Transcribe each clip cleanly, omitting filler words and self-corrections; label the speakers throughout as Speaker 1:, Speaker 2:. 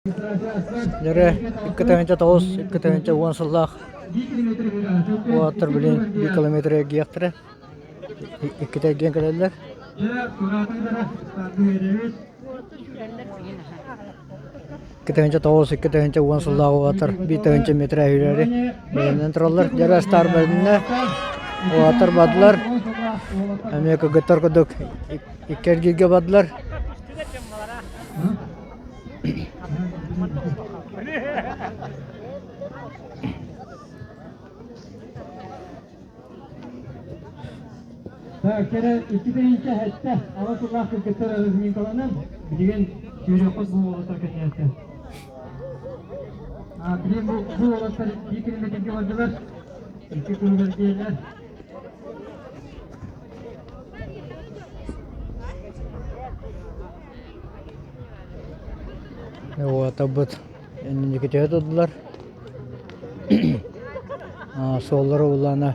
Speaker 1: Дьэрэ 2 9, 2 10 сыллаах уолаттар билигин биир километр эргийиэхтэрэ, иккитэ эргийэн кэлэллэр. 2 9, 2 10 сыллаах уолаттар биир тыһыынча метр үүрэри бэлэмнэнэн тураллар. Дьэрэ астаар бэриннэ, уолаттар бардылар, эмиэ кыргыттар курдук икки эргииргэ бардылар.
Speaker 2: Кэрэ 2 тыһыынча 7 аҕа сыллаах кыргыттар разминкаланан билигин сүүрүөххүт бу уолаттар кэнниэттэн. Билигин бу уолаттар биир километрга бардылар, икки кругар диэллэр.
Speaker 1: Уотарбыт инники төһө турдулар суоллара улаана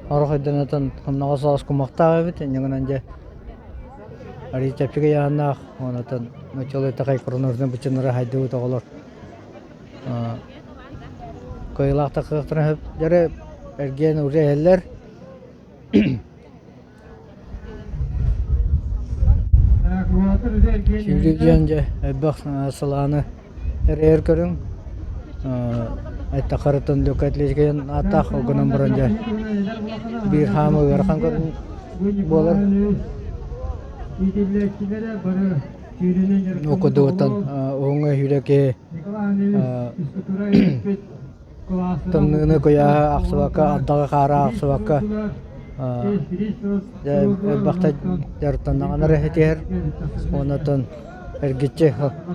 Speaker 1: орох өйдөнөтөн хонноҕо соҕус кумахтаах эбит инньэ гынан дьэ арыый чэпчэки ыйааһыннаах онтон нууччалыы такай коронавирус быччыннара хайдыбыт оҕолор кыайыылаах тахсыахтарын сөп дьэрэ эргийэн уже иһэллэр. Сүүрүү диэн дьэ элбэх салааны эрэйэр көрүҥ. Эттэххэ легкая атлетика диэн ааттаах, ол гынан баран дьэ биир хаама ыарахан көрүҥ буолар. Ол курдугуттан уһуҥҥа сүүрэ киһи Тымныыны куйааһы ахсыбакка, ардаҕы хаары ахсыбакка дьэ элбэхтэ дьарыктаннаҕына эрэ ситиһэр. Уонна эргиччи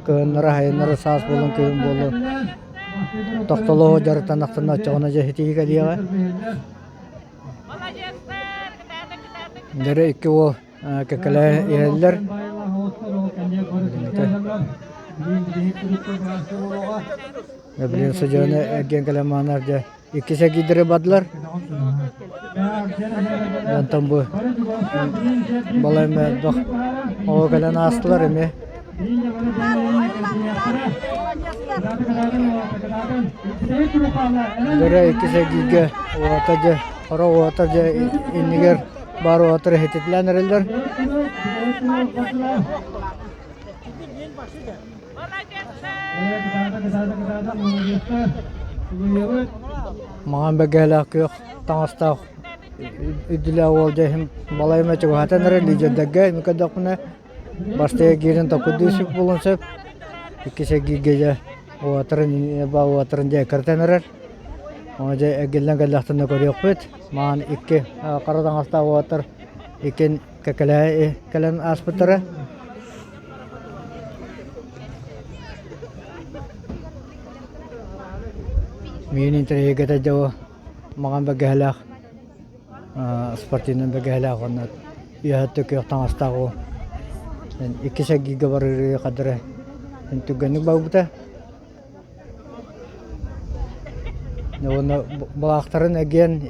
Speaker 1: кыһыннары, сайыннары саас буоллун, күһүн буоллун тохтолоһу дьарыктаннахтарына оччоҕуна дьэ ситиһии кэлиэҕэ. Дьэрэ икки уол кэккэлэһэ иһэллэр. Билигин сыдьааны эргиэн кэлэн маанар дьэ иккис эргийдэри бардылар. Онтон бу балай эмэ элбэх оҕо кэлэн аастылар эмиэ. Дөрө иккис эргииргэ уота дьэ хоро уота дьэ иннигэр баар уотар иһититилээн эрэллэр. Маҥан бэгэлээх күөх таҥастаах үрдүлээх уол дьэ иһин балай эмэ чугаһатан эрэр лидердэргэ ими көрдөхпүнэ бастакы киирэн токурдуу сөп буолуон сөп иккис эргииргэ дьэ уотарын уотарын дьэ эккирэтэн эрэр ону дьэ эргиллэн кэллэхтэринэ көрүөхпүт маҥан икки хара таҥастаах уолаттар иккиэн кэккэлэһэ кэлэн ааспыттара. Миигин интэриэһиргэтэ дьэ маҥан бэргэһэлээх спортивнай бэргэһэлээх уонна үөһэттэн күөх таҥастаах уол иккис эргииргэ барыыры хадара түргэнник барбыта. Уонна былаахтарын эргийэн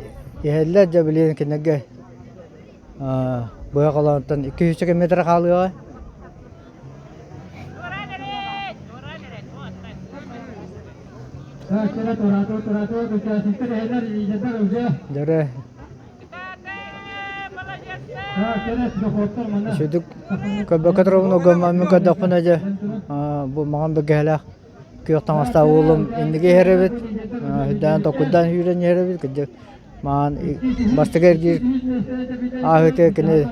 Speaker 1: иһэллэр дьэ билигин кинилэргэ Быһа холоонтон 200 метр хаалыаҕа. Дөрө Сүдүк көрбөккө турабын огоммаммын көрдөхпүнэ дьэ бу маҥан бэргэһэлээх күөх таҥастаах уолум инники иһэр эбит үрдээн токуйдаан сүүрэн иһэр эбит кырдьык Маан бастакы эргиир ааһыыта кини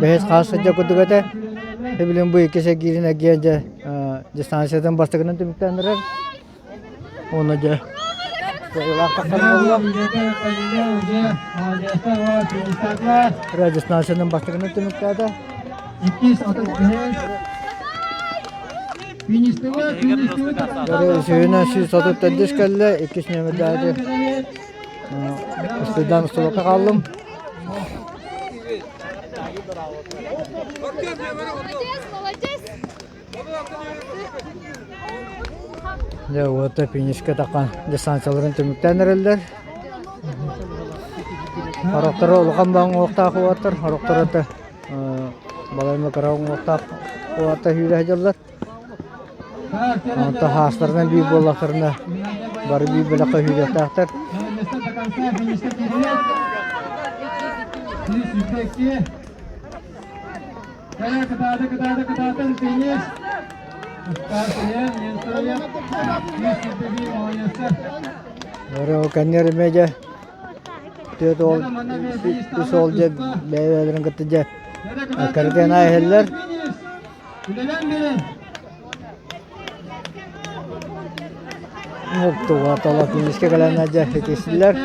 Speaker 1: бэһис хаас сылдьар курдук этэ. Билигин бу иккис эргиирин эргийэн дьэ дистанциятын бастакынан түмүктээн эрэр. Уонна дьэ кыайыылаах тахсан буолла. Дистанциянан бастакынан түмүктээтэ. Үсүһүнэн 134 кэллэ, иккис нүөмэрдээҕи Ыстыйдаан устубакка хааллым. Дьэ, уота финишка таххан дистанцияларын түмүктээн эрэллэр. Сорохторо улахан баҕа уҥуохтаах уолаттар, сорохторо да балайма кыра уҥуохтаах уолаттар сүүрэ сылдьаллар. Онтон хаастарынан биир буоллахтарына бары биир бөлөххө сүүрүөхтээхтэр. Кэннер эмиэ дьэ түөрт уол үс уол дьэ бэйэ-бэйэлэрин кытта дьэ кэргэн иһэллэр. Туга финишкэ кэлэннэ дьэ итистилэр.